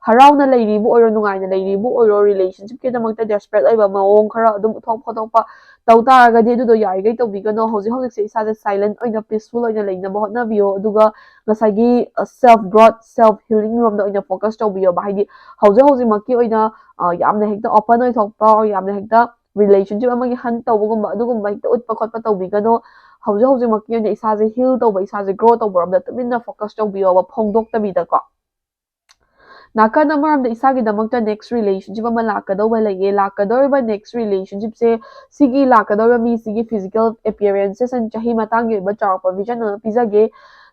ꯍꯔꯥꯎꯅ ꯂꯩꯔꯤꯕꯨ ꯑꯣꯏꯔꯣ, ꯅꯨꯡꯉꯥꯏꯅ ꯂꯩꯔꯤꯕꯨ ꯑꯣꯏꯔꯣ, ꯔꯤꯂꯦꯁꯟꯁꯤꯞꯀꯤꯗꯃꯛꯇ ꯗꯦꯁꯄ꯭ꯔꯦꯠ ꯑꯣꯏꯕ ꯃꯑꯣꯡ ꯈꯔ ꯑꯗꯨꯝ ꯎꯠꯊꯣꯛ ꯈꯣꯠꯇꯣꯛꯄ ꯇꯧ ꯇꯥꯔꯒꯗꯤ, ꯑꯗꯨꯗꯣ ꯌꯥꯔꯤꯈꯩ ꯇꯧꯕꯤꯒꯅꯣ꯫ ꯍꯧꯖꯤꯛ ꯍꯧꯖꯤꯛꯁꯦ ꯏꯁꯥꯁꯦ ꯁꯥꯏꯂꯦꯟ ꯑꯣꯏꯅ, ꯄꯤꯁꯐꯨꯜ ꯑꯣꯏꯅ ꯂꯩꯅꯕ ꯍꯣꯠꯅꯕꯤꯌꯣ꯫ ꯑꯗꯨꯒ ꯉꯁꯥꯏꯒꯤ ꯁꯦꯜꯐ ꯒ꯭ꯔꯣꯠ, ꯁꯦꯜꯐ ꯍꯤꯂꯤꯡ ꯔꯣꯝꯗ ꯑꯣꯏꯅ ꯐꯣꯀꯁ ꯇꯧꯕꯤꯌꯣꯕ꯫ ꯍꯥꯏꯗꯤ ꯍꯧꯖꯤꯛ ꯍꯧꯖꯤꯛꯃꯛꯀꯤ ꯑꯣꯏꯅ, ꯑ, ꯌꯥꯝꯅ ꯍꯦꯛꯇ ꯑꯣꯄꯟ ꯑꯣꯏꯊꯣꯛꯄ, or ꯌꯥꯝꯅ ꯍꯦꯛꯇ ꯔꯤꯂꯦꯁꯟꯁꯤꯞ ꯑꯃꯒꯤ ꯍꯟ ꯇꯧꯕꯒꯨꯝꯕ, ꯑꯗꯨꯒꯨꯝꯕ ꯍꯦꯛꯇ ꯎꯠꯄ ꯈꯣꯠꯄ ꯇꯧꯕꯤꯒꯅꯣ꯫ ꯍꯧꯖꯤꯛ ꯍꯧꯖꯤꯛꯃꯛꯀꯤ ꯑꯣꯏꯅ ꯏꯁꯥꯁꯦ ꯍꯤꯜ ꯇꯧꯕ, ꯏꯁꯥꯁꯦ ꯒ꯭ꯔꯣ ꯇꯧꯕꯔꯣꯝꯗ ꯇꯨꯃꯤꯟꯅ ꯐꯣꯀꯁ ꯇꯧꯕꯤꯌꯣꯕ, ꯐꯣꯡꯗꯣꯛꯇꯕꯤꯗꯀꯣ꯫ ꯅꯥꯀꯟ ꯑꯃꯔꯣꯝꯗ ꯏꯁꯥꯒꯤꯗꯃꯛꯇ ꯅꯦꯛꯁ ꯔꯤꯂꯦꯁꯟꯁꯤꯞ ꯑꯃ ꯂꯥꯛꯀꯗꯧꯕ ꯂꯩꯌꯦ꯫ ꯂꯥꯛꯀꯗꯧꯔꯤꯕ ꯅꯦꯛꯁ ꯔꯤꯂꯦꯁꯟꯁꯤꯞꯁꯦ, ꯁꯤꯒꯤ ꯂꯥꯛꯀꯗꯧꯔꯤꯕ ꯃꯤꯁꯤꯒꯤ ꯐꯤꯖꯤꯀꯦꯜ ꯑꯦꯄꯤꯌꯔꯦꯟꯁꯦꯁ ꯑꯦꯟ ꯆꯍꯤ ꯃꯇꯥꯡꯒꯤ ꯑꯣꯏꯕ ꯆꯥꯎꯔꯥꯛꯄ ꯚꯤꯖꯟ ꯑꯃ ꯄꯤꯖꯒꯦ꯫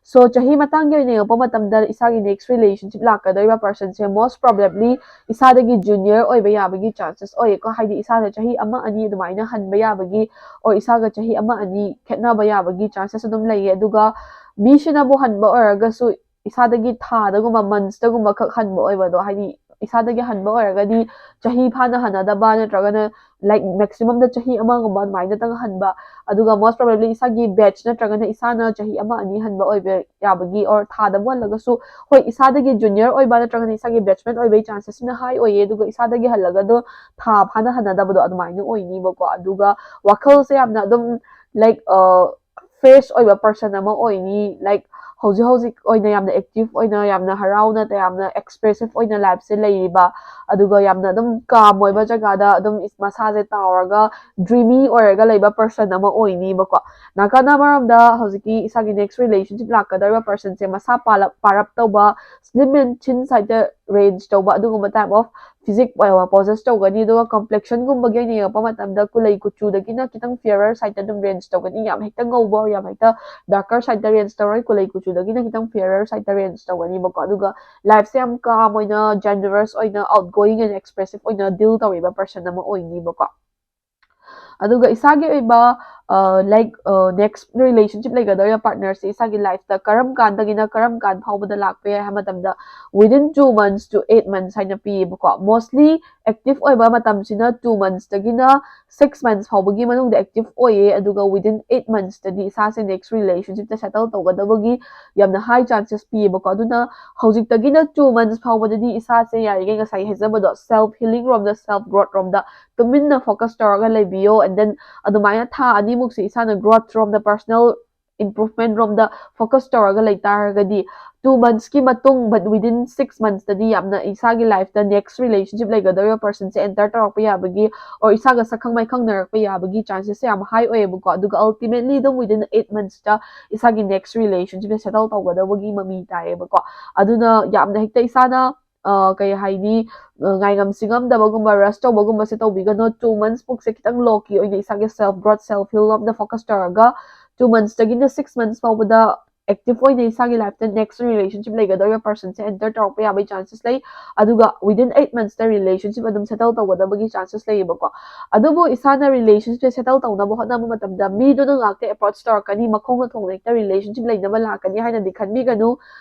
So, ꯆꯍꯤ ꯃꯇꯥꯡꯒꯤ ꯑꯣꯏꯅ ꯌꯦꯡꯉꯛꯄ ꯃꯇꯝꯗ ꯏꯁꯥꯒꯤ ꯅꯦꯛꯁ ꯔꯤꯂꯦꯁꯟꯁꯤꯞ ꯂꯥꯛꯀꯗꯧꯔꯤꯕ ꯄꯔꯁꯟꯁꯦ most probably ꯏꯁꯥꯗꯒꯤ ꯖꯨꯅꯤꯌꯔ ꯑꯣꯏꯕ ꯌꯥꯕꯒꯤ ꯆꯥꯟꯁꯦꯁ ꯑꯣꯏꯌꯦꯀꯣ꯫ ꯍꯥꯏꯗꯤ ꯏꯁꯥꯅ ꯆꯍꯤ ꯑꯃ ꯑꯅꯤ ꯑꯗꯨꯃꯥꯏꯅ ꯍꯟꯕ ꯌꯥꯕꯒꯤ, or ꯏꯁꯥꯒ ꯆꯍꯤ ꯑꯃ ꯑꯅꯤ ꯈꯦꯠꯅꯕ ꯌꯥꯕꯒꯤ ꯆꯥꯟꯁꯦꯁ ꯑꯗꯨꯝ ꯂꯩꯌꯦ꯫ ꯑꯗꯨꯒ ꯃꯤꯁꯤꯅꯕꯨ ꯍꯟꯕ ꯑꯣꯏꯔꯒꯁꯨ, ꯏꯁꯥꯗꯒꯤ ꯊꯥꯗꯒꯨꯝꯕ, ꯃꯟꯁꯇꯒꯨꯝꯕ ꯈꯛ ꯍꯟꯕ ꯑꯣꯏꯕꯗꯣ, ꯍꯥꯏꯗꯤ ꯏꯁꯥꯗꯒꯤ ꯍꯟꯕ ꯑꯣꯏꯔꯒꯗꯤ ꯆꯍꯤ ꯐꯥꯅ ꯍꯟꯅꯗꯕ, ꯅꯠꯇ꯭ꯔꯒꯅ like maximum ꯗ ꯆꯍꯤ ꯑꯃꯒꯨꯝꯕ ꯑꯗꯨꯃꯥꯏꯅꯇꯪ ꯍꯟꯕ, ꯑꯗꯨꯒ most probably ꯏꯁꯥꯒꯤ batch ꯅꯠꯇ꯭ꯔꯒꯅ ꯏꯁꯥꯅ ꯆꯍꯤ ꯑꯃ ꯑꯅꯤ ꯍꯟꯕ ꯑꯣꯏꯕ ꯌꯥꯕꯒꯤ, or ꯊꯥꯗꯕꯨ ꯍꯜꯂꯒꯁꯨ, ꯍꯣꯏ, ꯏꯁꯥꯗꯒꯤ junior ꯑꯣꯏꯕ ꯅꯠꯇ꯭ꯔꯒꯅ ꯏꯁꯥꯒꯤ batchmate ꯑꯣꯏꯕꯒꯤ chances ꯁꯤꯅ high ꯑꯣꯏꯌꯦ, ꯑꯗꯨꯒ ꯏꯁꯥꯗꯒꯤ ꯍꯜꯂꯒ ꯑꯗꯣ ꯊꯥ ꯐꯥꯅ ꯍꯟꯅꯗꯕꯗꯣ ꯑꯗꯨꯃꯥꯏꯅ ꯑꯣꯏꯅꯤꯕꯀꯣ꯫ ꯑꯗꯨꯒ ꯋꯥꯈꯜꯁꯦ ꯌꯥꯝꯅ ꯑꯗꯨꯝ like fresh ꯑꯣꯏꯕ person ꯑꯃ ꯑꯣꯏꯅꯤ, like ꯍꯧꯖꯤꯛ ꯍꯧꯖꯤꯛ ꯑꯣꯏꯅ ꯌꯥꯝꯅ active ꯑꯣꯏꯅ, ꯌꯥꯝꯅ ꯍꯔꯥꯎꯅ, ꯌꯥꯝꯅ expressive ꯑꯣꯏꯅ life ꯁꯦ ꯂꯩꯔꯤꯕ, ꯑꯗꯨꯒ ꯌꯥꯝꯅ ꯑꯗꯨꯝ calm ꯑꯣꯏꯕ ꯖꯒꯥꯗ ꯑꯗꯨꯝ ꯃꯁꯥꯁꯦ ꯇꯥꯎꯔꯒ dreamy ꯑꯣꯏꯔꯒ ꯂꯩꯕ person ꯑꯃ ꯑꯣꯏꯅꯤꯕꯀꯣ꯫ ꯅꯥꯀꯟ ꯑꯃꯔꯣꯝꯗ ꯍꯧꯖꯤꯛꯀꯤ ꯏꯁꯥꯒꯤ next relationship ꯂꯥꯛꯀꯗꯧꯔꯤꯕ person ꯁꯦ ꯃꯁꯥ ꯄꯥꯔꯞ ꯇꯧꯕ, slim and thin side ꯇ range ꯇꯧꯕ, ꯑꯗꯨꯒꯨꯝꯕ type of physique possess ꯇꯧꯒꯅꯤ꯫ ꯑꯗꯨꯒ complexion ꯒꯨꯝꯕꯒꯤ ꯑꯣꯏꯅ ꯌꯦꯡꯉꯛꯄ ꯃꯇꯝꯗ ꯀꯨꯂꯩ ꯀꯨꯆꯨꯗꯒꯤꯅ ꯈꯤꯇꯪ fairer side ꯇ ꯑꯗꯨꯝ range ꯇꯧꯒꯅꯤ, ꯌꯥꯝ ꯍꯦꯛꯇ ꯉꯧꯕ, ꯌꯥꯝ ꯍꯦꯛꯇ darker side ꯇ range ꯇꯧꯔꯣꯏ, ꯀꯨꯂꯩ ꯀꯨꯆꯨꯗꯒꯤꯅ ꯈꯤꯇꯪ fairer side ꯇ range ꯇꯧꯒꯅꯤꯕꯀꯣ꯫ ꯑꯗꯨꯒ life ꯁꯦ ꯌꯥꯝ calm ꯑꯣꯏꯅ, generous ꯑꯣꯏꯅ, outgoing and expressive ꯑꯣꯏꯅ deal ꯇꯧꯔꯤꯕ person ꯑꯃ ꯑꯣꯏꯅꯤꯕꯀꯣ꯫ ꯑꯗꯨꯒ ꯏꯁꯥꯒꯤ ꯑꯣꯏꯕ like next relationship ꯂꯩꯒꯗꯧꯔꯤꯕ partner ꯁꯦ ꯏꯁꯥꯒꯤ life ꯇ ꯀꯔꯝ ꯀꯥꯟꯗꯒꯤꯅ ꯀꯔꯝ ꯀꯥꯟ ꯐꯥꯎꯕꯗ ꯂꯥꯛꯄ ꯌꯥꯏ ꯍꯥꯏꯕ ꯃꯇꯝꯗ within two months to eight months ꯍꯥꯏꯅ ꯄꯤꯌꯦꯕꯀꯣ꯫ Mostly active ꯑꯣꯏꯕ ꯃꯇꯝꯁꯤꯅ two months ꯇꯒꯤꯅ six months ꯐꯥꯎꯕꯒꯤ ꯃꯅꯨꯡꯗ active ꯑꯣꯏꯌꯦ, ꯑꯗꯨꯒ within eight months ꯇꯗꯤ ꯏꯁꯥꯁꯦ next relationship ꯇ settle ꯇꯧꯒꯗꯕꯒꯤ ꯌꯥꯝꯅ high chances ꯄꯤꯌꯦꯕꯀꯣ꯫ ꯑꯗꯨꯅ ꯍꯧꯖꯤꯛꯇꯒꯤꯅ two months ꯐꯥꯎꯕꯗꯗꯤ ꯏꯁꯥꯁꯦ ꯌꯥꯔꯤꯈꯩ ꯉꯁꯥꯏ ꯍꯥꯏꯖꯕꯗꯣ self healing ꯔꯣꯝꯗ, self growth ꯔꯣꯝꯗ ꯇꯨꯃꯤꯟꯅ focus ꯇꯧꯔꯒ ꯂꯩꯕꯤꯌꯣ꯫ And then ꯑꯗꯨꯃꯥꯏꯅ ꯊꯥ ꯑꯅꯤꯃꯨꯛꯁꯦ ꯏꯁꯥꯅ growth ꯔꯣꯝꯗ, personal improvement ꯔꯣꯝꯗ focus ꯇꯧꯔꯒ ꯂꯩ ꯇꯥꯔꯒꯗꯤ two months ꯀꯤ ꯃꯇꯨꯡ, but within six months ꯇꯗꯤ ꯌꯥꯝꯅ ꯏꯁꯥꯒꯤ life ꯇ next relationship ꯂꯩꯒꯗꯧꯔꯤꯕ person ꯁꯦ enter ꯇꯧꯔꯛꯄ ꯌꯥꯕꯒꯤ, or ꯏꯁꯥꯒ ꯁꯛꯈꯪ ꯃꯥꯏꯈꯪꯅꯔꯛꯄ ꯌꯥꯕꯒꯤ chances ꯁꯦ ꯌꯥꯝ high ꯑꯣꯏꯌꯦꯕꯀꯣ꯫ ꯑꯗꯨꯒ ultimately ꯑꯗꯨꯝ within eight months ꯇ ꯏꯁꯥꯒꯤ next relationship ꯁꯦ settle ꯇꯧꯒꯗꯧꯕꯒꯤ ꯃꯃꯤ ꯇꯥꯏꯌꯦꯕꯀꯣ꯫ ꯑꯗꯨꯅ ꯌꯥꯝꯅ ꯍꯦꯛꯇ ꯏꯁꯥꯅ ꯀꯩ ꯍꯥꯏꯅꯤ, ꯉꯥꯏꯉꯝ ꯁꯤꯡꯉꯝꯗꯕꯒꯨꯝꯕ, rush ꯇꯧꯕꯒꯨꯝꯕꯁꯦ ꯇꯧꯕꯤꯒꯅꯨ꯫ Two months ꯃꯨꯛꯁꯦ ꯈꯤꯇꯪ low key ꯑꯣꯏꯅ ꯏꯁꯥꯒꯤ self growth, self heal ꯂꯣꯝꯗ focus ꯇꯧꯔꯒ two months ꯇꯒꯤꯅ six months ꯐꯥꯎꯕꯗ active ꯑꯣꯏꯅ ꯏꯁꯥꯒꯤ life ꯇ next relationship ꯂꯩꯒꯗꯧꯔꯤꯕ person ꯁꯦ enter ꯇꯧꯔꯛꯄ ꯌꯥꯕꯒꯤ chances ꯂꯩ꯫ ꯑꯗꯨꯒ within eight months ꯇ relationship ꯑꯗꯨꯝ settle ꯇꯧꯒꯗꯕꯒꯤ chances ꯂꯩꯌꯦꯕꯀꯣ꯫ ꯑꯗꯨꯕꯨ ꯏꯁꯥꯅ relationship ꯁꯦ settle ꯇꯧꯅꯕ ꯍꯣꯠꯅꯕ ꯃꯇꯝꯗ ꯃꯤꯗꯨꯅ ꯉꯥꯛꯇ approach ꯇꯧꯔꯛꯀꯅꯤ, ꯃꯈꯣꯡꯅ ꯊꯣꯡꯅ ꯍꯦꯛꯇ relationship ꯂꯩꯅꯕ ꯂꯥꯛꯀꯅꯤ ꯍꯥꯏꯅꯗꯤ ꯈꯟꯕꯤꯒꯅꯨ꯫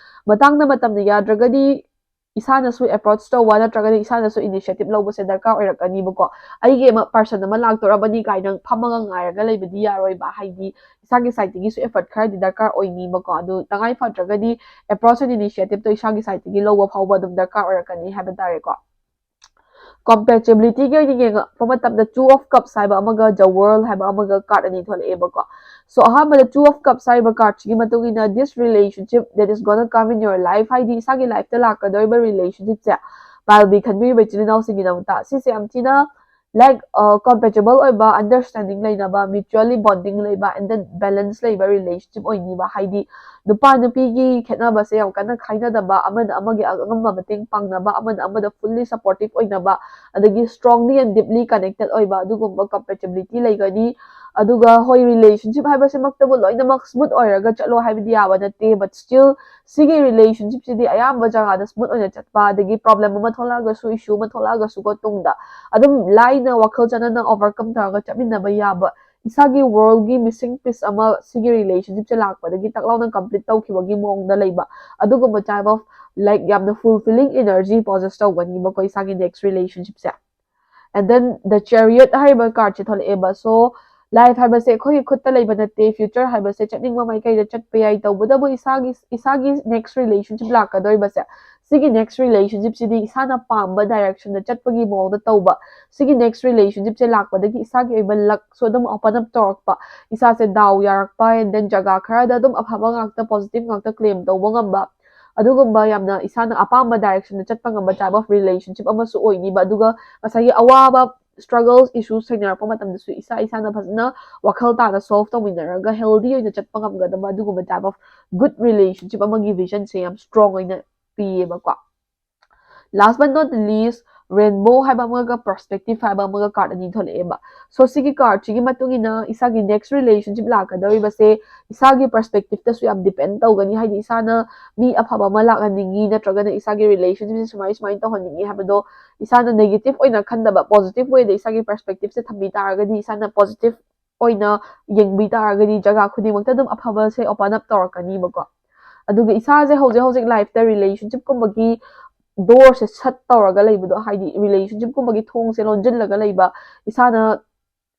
ꯃꯇꯥꯡꯅ ꯃꯇꯝꯅ ꯌꯥꯗ꯭ꯔꯒꯗꯤ ꯏꯁꯥꯅꯁꯨ ꯑꯦꯄ꯭ꯔꯣꯆ ꯇꯧꯕ ꯅꯠꯇ꯭ꯔꯒꯗꯤ ꯏꯁꯥꯅꯁꯨ ꯏꯅꯤꯁꯤꯌꯦꯇꯤꯞ ꯂꯧꯕꯁꯦ ꯗꯔꯀꯥꯔ ꯑꯣꯏꯔꯛꯀꯅꯤꯕꯀꯣ꯫ ꯑꯩꯒꯤ ꯑꯃ ꯄꯥꯔꯁꯟ ꯑꯃ ꯂꯥꯛꯇꯣꯔꯕꯅꯤ ꯀꯥꯏꯅ ꯐꯝꯃꯒ ꯉꯥꯏꯔꯒ ꯂꯩꯕꯗꯤ ꯌꯥꯔꯣꯏꯕ꯫ ꯍꯥꯏꯗꯤ ꯏꯁꯥꯒꯤ ꯁꯥꯏꯠꯇꯒꯤꯁꯨ ꯑꯦꯐꯔꯠ ꯈꯔꯗꯤ ꯗꯔꯀꯥꯔ ꯑꯣꯏꯅꯤꯕꯀꯣ꯫ ꯑꯗꯨ ꯇꯉꯥꯏ ꯐꯗ꯭ꯔꯒꯗꯤ ꯑꯦꯄ꯭ꯔꯣꯆ ꯑꯦꯟ ꯏꯅꯤꯁꯤꯌꯦꯇꯤꯞꯇꯣ ꯏꯁꯥꯒꯤ ꯁꯥꯏꯠꯇꯒꯤ ꯂꯧꯕ ꯐꯥꯎꯕ ꯑꯗꯨꯝ ꯗꯔꯀꯥꯔ ꯑꯣꯏꯔꯛꯀꯅꯤ ꯍꯥꯏꯕ ꯇꯥꯔꯦꯀꯣ꯫ ꯀꯣꯝꯄꯦꯇꯤꯕꯤꯂꯤꯇꯤꯒꯤ ꯑꯣꯏꯅ ꯌꯦꯡꯉꯛꯄ ꯃꯇꯝꯗ Two of Cups ꯍꯥꯏꯕ ꯑꯃꯒ The World ꯍꯥꯏꯕ ꯑꯃꯒ ꯀꯥꯔꯠ ꯑꯅꯤ ꯊꯣꯛꯂꯛꯑꯦꯕꯀꯣ꯫ So ꯑꯍꯥꯟꯕꯗ Two of Cups ꯍꯥꯏꯔꯤꯕ ꯀꯥꯔꯠꯁꯤꯒꯤ ꯃꯇꯨꯡ ꯏꯟꯅ this relationship that is gonna come in your life, ꯍꯥꯏꯗꯤ ꯏꯁꯥꯒꯤ ꯂꯥꯏꯐꯇ ꯂꯥꯛꯀꯗꯧꯔꯤꯕ ꯔꯤꯂꯦꯁꯟꯁꯤꯞꯁꯦ, ꯄꯥꯜꯕꯤ ꯈꯟꯕꯤꯔꯤꯕ ꯏꯆꯤꯜ ꯏꯅꯥꯎꯁꯤꯡꯒꯤꯗꯃꯛꯇ ꯁꯤꯁꯦ ꯌꯥꯝ ꯊꯤꯅ ꯂꯥꯏꯛ ꯀꯣꯝꯄꯦꯇꯤꯕꯜ ꯑꯣꯏꯕ, ꯑꯟꯗꯔꯁꯇꯦꯟꯗꯤꯡ ꯂꯩꯅꯕ, ꯃ꯭ꯌꯨꯆꯨꯋꯦꯜꯂꯤ ꯕꯣꯟꯗꯤꯡ ꯂꯩꯕ, and then balance ꯂꯩꯕ ꯔꯤꯂꯦꯁꯟꯁꯤꯞ ꯑꯣꯏꯅꯤꯕ꯫ ꯍꯥꯏꯗꯤ ꯅꯨꯄꯥ ꯅꯨꯄꯤꯒꯤ ꯈꯦꯠꯅꯕꯁꯦ ꯌꯥꯝ ꯀꯟꯅ ꯈꯥꯏꯅꯗꯕ, ꯑꯃꯅ ꯑꯃꯒꯤ ꯑꯉꯝꯕ ꯃꯇꯦꯡ ꯄꯥꯡꯅꯕ, ꯑꯃꯅ ꯑꯃꯗ ꯐꯨꯜꯂꯤ ꯁꯄꯣꯔꯇꯤꯞ ꯑꯣꯏꯅꯕ, ꯑꯗꯒꯤ strongly and deeply connected ꯑꯣꯏꯕ ꯑꯗꯨꯒꯨꯝꯕ ꯀꯣꯝꯄꯦꯇꯤꯕꯤꯂꯤꯇꯤ ꯂꯩꯒꯅꯤ꯫ ꯑꯗꯨꯒ ꯍꯣꯏ, ꯔꯤꯂꯦꯁꯟꯁꯤꯞ ꯍꯥꯏꯕꯁꯤꯃꯛꯇꯕꯨ ꯂꯣꯏꯅꯃꯛ ꯁ꯭ꯃꯨꯠ ꯑꯣꯏꯔꯒ ꯆꯠꯂꯣ ꯍꯥꯏꯕꯗꯤ ꯌꯥꯕ ꯅꯠꯇꯦ, but still ꯁꯤꯒꯤ ꯔꯤꯂꯦꯁꯟꯁꯤꯞꯁꯤꯗꯤ ꯑꯌꯥꯝꯕ ꯖꯒꯥꯗ ꯁ꯭ꯃꯨꯠ ꯑꯣꯏꯅ ꯆꯠꯄ, ꯑꯗꯒꯤ ꯄ꯭ꯔꯣꯕ꯭ꯂꯦꯝ ꯑꯃ ꯊꯣꯛꯂꯛꯑꯒꯁꯨ, ꯏꯁꯨ ꯑꯃ ꯊꯣꯛꯂꯛꯑꯒꯁꯨꯀꯣ, ꯇꯨꯡꯗ ꯑꯗꯨꯝ ꯂꯥꯏꯅ ꯋꯥꯈꯜ ꯆꯥꯟꯅꯅ ꯑꯣꯚꯔꯀꯝ ꯇꯧꯔꯒ ꯆꯠꯃꯤꯟꯅꯕ ꯌꯥꯕ, ꯏꯁꯥꯒꯤ ꯋꯥꯔꯜꯒꯤ ꯃꯤꯁꯤꯡ ꯄꯤꯁ ꯑꯃ ꯁꯤꯒꯤ ꯔꯤꯂꯦꯁꯟꯁꯤꯞꯁꯦ ꯂꯥꯛꯄꯗꯒꯤ ꯇꯛ ꯂꯥꯎꯅ ꯀꯝꯄ꯭ꯂꯤꯠ ꯇꯧꯈꯤꯕꯒꯤ ꯃꯑꯣꯡꯗ ꯂꯩꯕ, ꯑꯗꯨꯒꯨꯝꯕ type of like ꯌꯥꯝꯅ ꯐꯨꯜꯐꯤꯂꯤꯡ ꯏꯅꯔꯖꯤ ꯄꯣꯖꯦꯁ ꯇꯧꯒꯅꯤꯕꯀꯣ ꯏꯁꯥꯒꯤ next ꯔꯤꯂꯦꯁꯟꯁꯤꯞꯁꯦ꯫ And then The Chariot ꯍꯥꯏꯔꯤꯕ ꯀꯥꯔꯠꯁꯦ ꯊꯣꯛꯂꯛꯑꯦꯕ꯫ So ꯂꯥꯏꯐ ꯍꯥꯏꯕꯁꯦ ꯑꯩꯈꯣꯏꯒꯤ ꯈꯨꯠꯇ ꯂꯩꯕ ꯅꯠꯇꯦ, ꯐ꯭ꯌꯨꯆꯔ ꯍꯥꯏꯕꯁꯦ ꯆꯠꯅꯤꯡꯕ ꯃꯥꯏꯀꯩꯗ ꯆꯠꯄ ꯌꯥꯏ꯫ ꯇꯧꯕꯇꯕꯨ ꯏꯁꯥꯒꯤ ꯏꯁꯥꯒꯤ ꯅꯦꯛꯁ ꯔꯤꯂꯦꯁꯟꯁꯤꯞ ꯂꯥꯛꯀꯗꯧꯔꯤꯕꯁꯦ, ꯁꯤꯒꯤ ꯅꯦꯛꯁ ꯔꯤꯂꯦꯁꯟꯁꯤꯞꯁꯤꯗꯤ ꯏꯁꯥꯅ ꯄꯥꯝꯕ ꯗꯥꯏꯔꯦꯛꯁꯟꯗ ꯆꯠꯄꯒꯤ ꯃꯑꯣꯡꯗ ꯇꯧꯕ꯫ ꯁꯤꯒꯤ ꯅꯦꯛꯁ ꯔꯤꯂꯦꯁꯟꯁꯤꯞꯁꯦ ꯂꯥꯛꯄꯗꯒꯤ ꯏꯁꯥꯒꯤ ꯑꯣꯏꯕ ꯂꯛꯁꯨ ꯑꯗꯨꯝ ꯑꯣꯄꯟ ꯑꯞ ꯇꯧꯔꯛꯄ, ꯏꯁꯥꯁꯦ ꯗꯥꯎ ꯌꯥꯔꯛꯄ, and then ꯖꯒꯥ ꯈꯔꯗ ꯑꯗꯨꯝ ꯑꯐꯕ ꯉꯥꯛꯇ, ꯄꯣꯖꯤꯇꯤꯚ ꯉꯥꯛꯇ ꯀ꯭ꯂꯦꯝ ꯇꯧꯕ ꯉꯝꯕ, ꯑꯗꯨꯒꯨꯝꯕ ꯌꯥꯝꯅ ꯏꯁꯥꯅ ꯑꯄꯥꯝꯕ ꯗꯥꯏꯔꯦꯛꯁꯟꯗ ꯆꯠꯄ ꯉꯝꯕ type of relationship ꯑꯃꯁꯨ ꯑꯣꯏꯅꯤꯕ꯫ ꯑꯗꯨꯒ ꯉꯁꯥꯏꯒꯤ ꯑꯋꯥꯕ, struggles, issues ꯊꯦꯡꯅꯔꯛꯄ ꯃꯇꯝꯗꯁꯨ ꯏꯁꯥ ꯏꯁꯥꯅ ꯐꯖꯅ ꯋꯥꯈꯜ ꯇꯥꯅ ꯁꯣꯜꯚ ꯇꯧꯃꯤꯟꯅꯔꯒ ꯍꯦꯜꯗꯤ ꯑꯣꯏꯅ ꯆꯠꯄ ꯉꯝꯒꯗꯕ ꯑꯗꯨꯒꯨꯝꯕ type of good relationship ꯑꯃꯒꯤ ꯚꯤꯖꯟꯁꯦ ꯌꯥꯝ ꯁ꯭ꯇꯔꯣꯡ ꯑꯣꯏꯅ ꯄꯤꯌꯦꯕꯀꯣ꯫ Last but not least, Rainbow ꯍꯥꯏꯕ ꯑꯃꯒ Perspective ꯍꯥꯏꯕ ꯑꯃꯒ ꯀꯥꯔꯠ ꯑꯅꯤ ꯊꯣꯛꯂꯛꯑꯦꯕ꯫ So ꯁꯤꯒꯤ ꯀꯥꯔꯠꯁꯤꯒꯤ ꯃꯇꯨꯡ ꯏꯟꯅ ꯏꯁꯥꯒꯤ ꯅꯦꯛꯁ ꯔꯤꯂꯦꯁꯟꯁꯤꯞ ꯂꯥꯛꯀꯗꯧꯔꯤꯕꯁꯦ ꯏꯁꯥꯒꯤ ꯄꯔꯁꯄꯦꯛꯇꯤꯞꯇꯁꯨ ꯌꯥꯝ ꯗꯤꯄꯦꯟ ꯇꯧꯒꯅꯤ꯫ ꯍꯥꯏꯗꯤ ꯏꯁꯥꯅ ꯃꯤ ꯑꯐꯕ ꯑꯃ ꯂꯥꯛꯍꯟꯅꯤꯡꯉꯤ ꯅꯠꯇ꯭ꯔꯒꯅ ꯏꯁꯥꯒꯤ ꯔꯤꯂꯦꯁꯟꯁꯤꯞꯁꯦ ꯁꯨꯃꯥꯏ ꯁꯨꯃꯥꯏꯅ ꯇꯧꯍꯟꯅꯤꯡꯉꯤ ꯍꯥꯏꯕꯗꯣ ꯏꯁꯥꯅ ꯅꯦꯒꯦꯇꯤꯞ ꯑꯣꯏꯅ ꯈꯟꯗꯕ, ꯄꯣꯖꯤꯇꯤꯞ ꯋꯦꯗ ꯏꯁꯥꯒꯤ ꯄꯔꯁꯄꯦꯛꯇꯤꯞꯁꯦ ꯊꯝꯕꯤ ꯇꯥꯔꯒꯗꯤ, ꯏꯁꯥꯅ ꯄꯣꯖꯤꯇꯤꯞ ꯑꯣꯏꯅ ꯌꯦꯡꯕꯤ ꯇꯥꯔꯒꯗꯤ ꯖꯒꯥ ꯈꯨꯗꯤꯡꯃꯛꯇ ꯑꯗꯨꯝ ꯑꯐꯕꯁꯦ ꯑꯣꯄꯟ ꯑꯞ ꯇꯧꯔꯛꯀꯅꯤꯕꯀꯣ꯫ ꯑꯗꯨꯒ ꯏꯁꯥꯁꯦ ꯍꯧꯖꯤꯛ ꯍꯧꯖꯤꯛ ꯂꯥꯏꯐꯇ ꯔꯤꯂꯦꯁꯟꯁꯤꯞꯀꯨꯝꯕꯒꯤ doorꯁꯦ shut ꯇꯧꯔꯒ ꯂꯩꯕꯗꯣ, ꯍꯥꯏꯗꯤ relationshipꯀꯨꯝꯕꯒꯤ ꯊꯣꯡꯁꯦ ꯂꯣꯟꯁꯤꯜꯂꯒ ꯂꯩꯕ, ꯏꯁꯥꯅ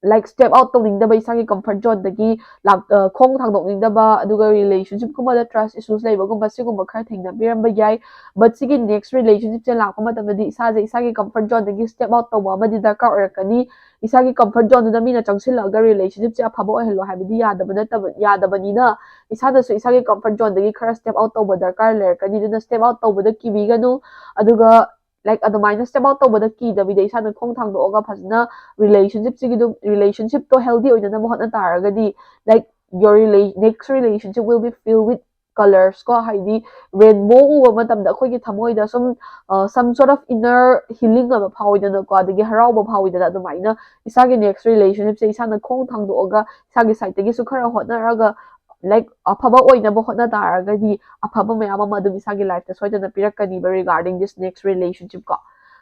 like step out ꯇꯧꯅꯤꯡꯗꯕ, ꯏꯁꯥꯒꯤ comfort zoneꯗꯒꯤ ꯂꯥꯛ-, ꯑ, ꯈꯣꯡ ꯊꯥꯡꯗꯣꯛꯅꯤꯡꯗꯕ, ꯑꯗꯨꯒ relationshipꯀꯨꯝꯕꯗ trust issues ꯂꯩꯕꯒꯨꯝꯕ, ꯁꯤꯒꯨꯝꯕ ꯈꯔ ꯊꯦꯡꯅꯕꯤꯔꯝꯕ ꯌꯥꯏ꯫ But ꯁꯤꯒꯤ next relationshipꯁꯦ ꯂꯥꯛꯄ ꯃꯇꯝꯗꯗꯤ ꯏꯁꯥꯁꯦ ꯏꯁꯥꯒꯤ comfort zoneꯗꯒꯤ step out ꯇꯧꯕ ꯑꯃꯗꯤ ꯗꯔꯀꯥꯔ ꯑꯣꯏꯔꯛꯀꯅꯤ꯫ ꯏꯁꯥꯒꯤ comfort zoneꯗꯨꯗ ꯃꯤꯅ ꯆꯪꯁꯤꯜꯂꯛꯑꯒ relationshipꯁꯦ ꯑꯐꯕ ꯑꯣꯏꯍꯜꯂꯣ ꯍꯥꯏꯕꯗꯤ ꯌꯥꯗꯕ ꯅꯠꯇꯕ, ꯌꯥꯗꯕꯅꯤꯅ ꯏꯁꯥꯅꯁꯨ ꯏꯁꯥꯒꯤ comfort zoneꯗꯒꯤ ꯈꯔ step out ꯇꯧꯕ ꯗꯔꯀꯥꯔ ꯂꯩꯔꯛꯀꯅꯤ꯫ ꯑꯗꯨꯅ step out ꯇꯧꯕꯗ ꯀꯤꯕꯤꯒꯅꯨ꯫ ꯑꯗꯨꯒ like ꯑꯗꯨꯃꯥꯏꯅ step out ꯇꯧꯕꯗ ꯀꯤꯗꯕꯤꯗ ꯏꯁꯥꯅ ꯈꯣꯡ ꯊꯥꯡꯗꯣꯛꯑꯒ ꯐꯖꯅ relationshipꯁꯤꯒꯤꯗꯨ, relationshipꯇꯣ healthy ꯑꯣꯏꯅꯅꯕ ꯍꯣꯠꯅ ꯇꯥꯔꯒꯗꯤ, like your rela-, next relationship will be filled with colors ꯀꯣ, ꯍꯥꯏꯗꯤ rainbow ꯎꯕ ꯃꯇꯝꯗ ꯑꯩꯈꯣꯏꯒꯤ ꯊꯃꯣꯏꯗ ꯁꯨꯝ, ꯑ, some sort of inner healing ꯑꯃ ꯐꯥꯎꯏꯗꯅꯀꯣ, ꯑꯗꯒꯤ ꯍꯔꯥꯎꯕ ꯐꯥꯎꯏꯗꯅ꯫ ꯑꯗꯨꯃꯥꯏꯅ ꯏꯁꯥꯒꯤ next relationshipꯁꯦ ꯏꯁꯥꯅ ꯈꯣꯡ ꯊꯥꯡꯗꯣꯛꯑꯒ ꯏꯁꯥꯒꯤ sideꯇꯒꯤꯁꯨ ꯈꯔ ꯍꯣꯠꯅꯔꯒ like ꯑꯐꯕ ꯑꯣꯏꯅꯕ ꯍꯣꯠꯅ ꯇꯥꯔꯒꯗꯤ ꯑꯐꯕ ꯃꯌꯥꯝ ꯑꯃ ꯑꯗꯨꯝ ꯏꯁꯥꯒꯤ lifeꯇ ꯁꯣꯏꯗꯅ ꯄꯤꯔꯛꯀꯅꯤꯕ regarding this next relationship ꯀꯣ꯫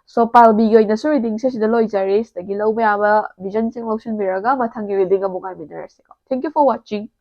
So pile Bꯒꯤ ꯑꯣꯏꯅꯁꯨ readingꯁꯦ ꯁꯤꯗ ꯂꯣꯏꯖꯔꯦ꯫ ꯁꯤꯗꯒꯤ ꯂꯧꯕ ꯌꯥꯕ visionꯁꯤꯡ ꯂꯧꯁꯤꯟꯕꯤꯔꯒ ꯃꯊꯪꯒꯤ reading ꯑꯃꯨꯛ ꯉꯥꯏꯃꯤꯟꯅꯔꯁꯤꯀꯣ꯫ Thank you for watching.